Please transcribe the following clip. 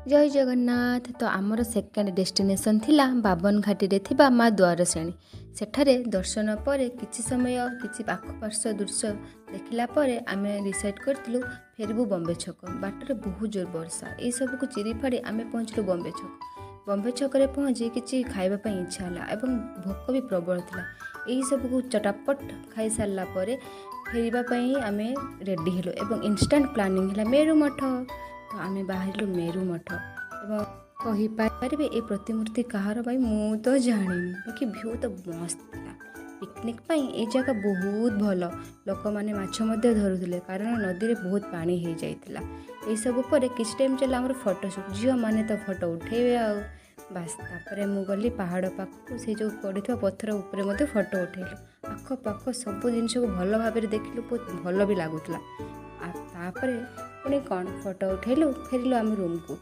ଜୟ ଜଗନ୍ନାଥ। ତ ଆମର second destination ଥିଲା ବାବନଘାଟିରେ ଥିବା ମା ଦ୍ୱାରସେଣୀ। ସେଠାରେ ଦର୍ଶନ ପରେ କିଛି ସମୟ କିଛି ପାଖ ପାର୍ଶ୍ୱ ଦୃଶ୍ୟ ଦେଖିଲା ପରେ ଆମେ ଡିସାଇଡ଼୍ କରିଥିଲୁ ଫେରିବୁ ବମ୍ବେ ଛକ। ବାଟରେ ବହୁତ ଜୋର ବର୍ଷା, ଏଇସବୁକୁ ଚିରି ଫାଡ଼ି ଆମେ ପହଞ୍ଚିଲୁ ବମ୍ବେ ଛକ। ବମ୍ବେ ଛକରେ ପହଞ୍ଚି କିଛି ଖାଇବା ପାଇଁ ଇଚ୍ଛା ହେଲା ଏବଂ ଭୋକ ବି ପ୍ରବଳ ଥିଲା। ଏହିସବୁକୁ ଚଟାପଟ ଖାଇସାରିଲା ପରେ ଫେରିବା ପାଇଁ ଆମେ ରେଡ଼ି ହେଲୁ ଏବଂ ଇନଷ୍ଟାଣ୍ଟ ପ୍ଲାନିଂ ହେଲା ମେରୁ ମଠ। ତ ଆମେ ବାହାରିଲୁ ମେରୁ ମଠ ଏବଂ କହିପାରିବେ ଏ ପ୍ରତିମୂର୍ତ୍ତି କାହାର ଭାଇ? ମୁଁ ତ ଜାଣିନି, ବାକି ଭ୍ୟୁ ତ ମସ୍ତ ଥିଲା। ପିକନିକ୍ ପାଇଁ ଏ ଜାଗା ବହୁତ ଭଲ। ଲୋକମାନେ ମାଛ ମଧ୍ୟ ଧରୁଥିଲେ, କାରଣ ନଦୀରେ ବହୁତ ପାଣି ହେଇଯାଇଥିଲା। ଏଇସବୁ ପରେ କିଛି ଟାଇମ୍ ଚାଲିଲା ଆମର ଫଟୋ ସୁଟ୍। ଝିଅମାନେ ତ ଫଟୋ ଉଠେଇବେ ଆଉ ବାସ୍। ତାପରେ ମୁଁ ଗଲି ପାହାଡ଼ ପାଖକୁ, ସେ ଯେଉଁ ପଡ଼ିଥିବା ପଥର ଉପରେ ମଧ୍ୟ ଫଟୋ ଉଠେଇଲୁ। ଆଖପାଖ ସବୁ ଜିନିଷକୁ ଭଲ ଭାବରେ ଦେଖିଲୁ, ବହୁତ ଭଲ ବି ଲାଗୁଥିଲା। ଆଉ ତାପରେ ପୁଣି କ'ଣ, ଫଟୋ ଉଠେଇଲୁ, ଫେରିଲୁ ଆମ ରୁମ୍କୁ।